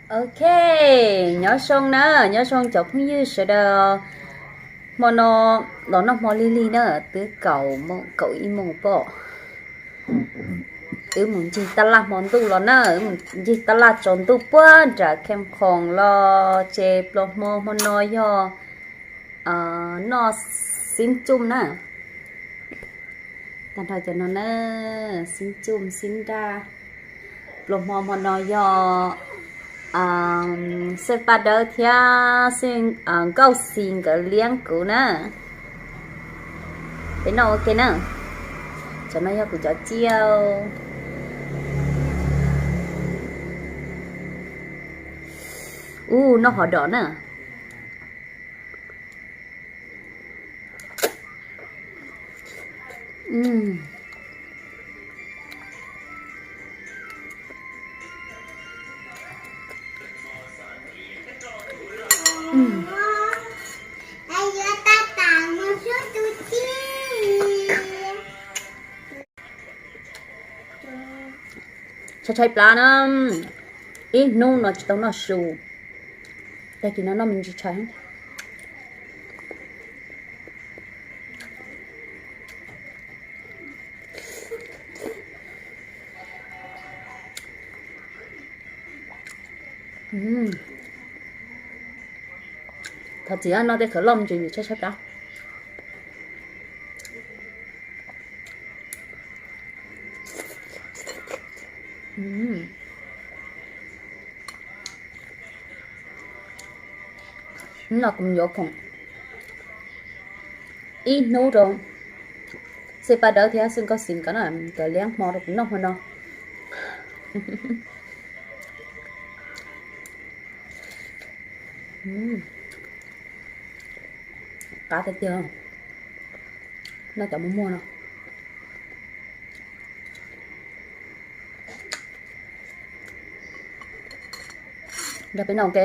Ok, nyob zoo na, nyob zoo cov phooj ywg sawv daws. Hmo no los noj hmo lig lig na, twb kaum ib moos pom. Wb mus ncig tab laj hmo ntuj los na, wb mus ncig tab laj tsaus ntuj puag nram Khees Khoom los ces pluas hmo hmo no yog noj xib txuj na. Tag nrho cov no na, xib txuj xib nraj. Pluas hmo hmo no yog Xeej Paj Dawb thiab Xeej Nkauj Xis nkawd liab kuv na. Peb noj ua ke na. Cov no yog kuv cov tsiaj. Ub, noj hov dom na. Tshaib tshaib plab na, ib hnub no tsis tau noj su, tag kis no noj me ntsis tshais. Thov txim, noj tej khawv loj me ntsis tshaib tshaib plab. No kuv yuav khoom ib hnub rau Xeej Paj Dawb thiab Xeej Nkauj Xis nkawd na, nkawd liab hmo rau kuv noj hmo no. Qab tiag tiag, noj cov muag muag no. Nrog peb noj ua ke.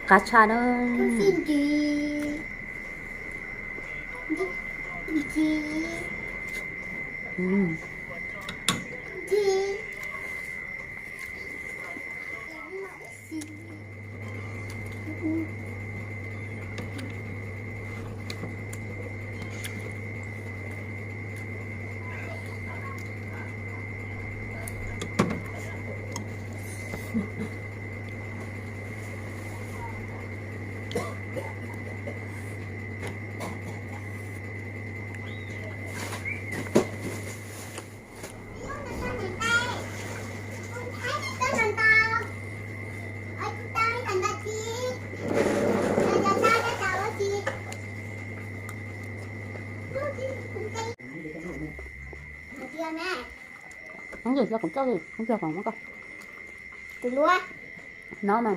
Qab tshaj na. No mà.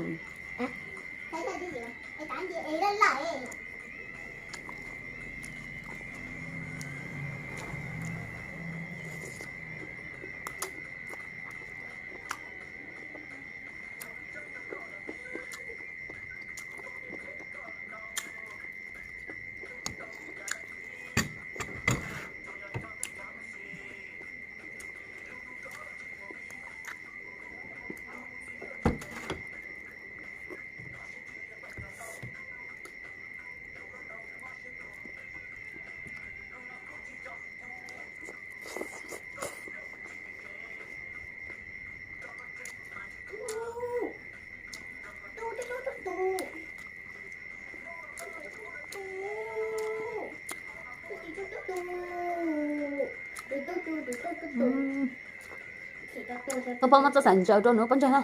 Koj pom muab txoj xaim ntsaws rau nws poj ntseg na.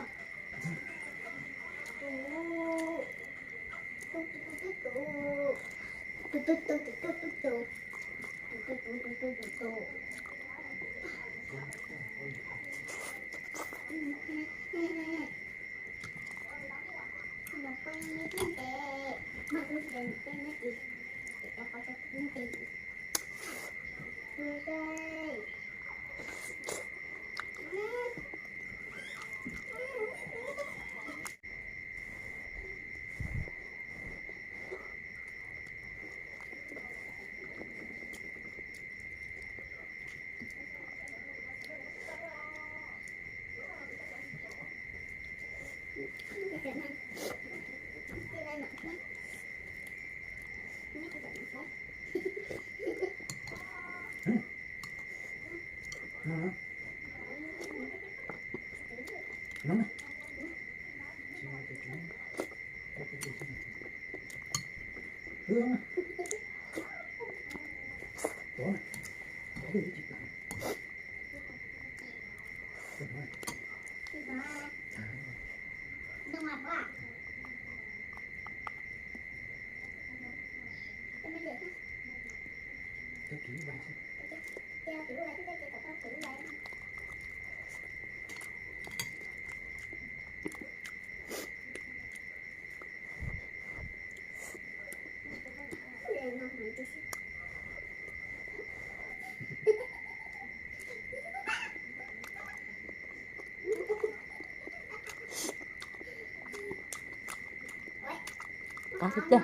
Qab tiag tiag.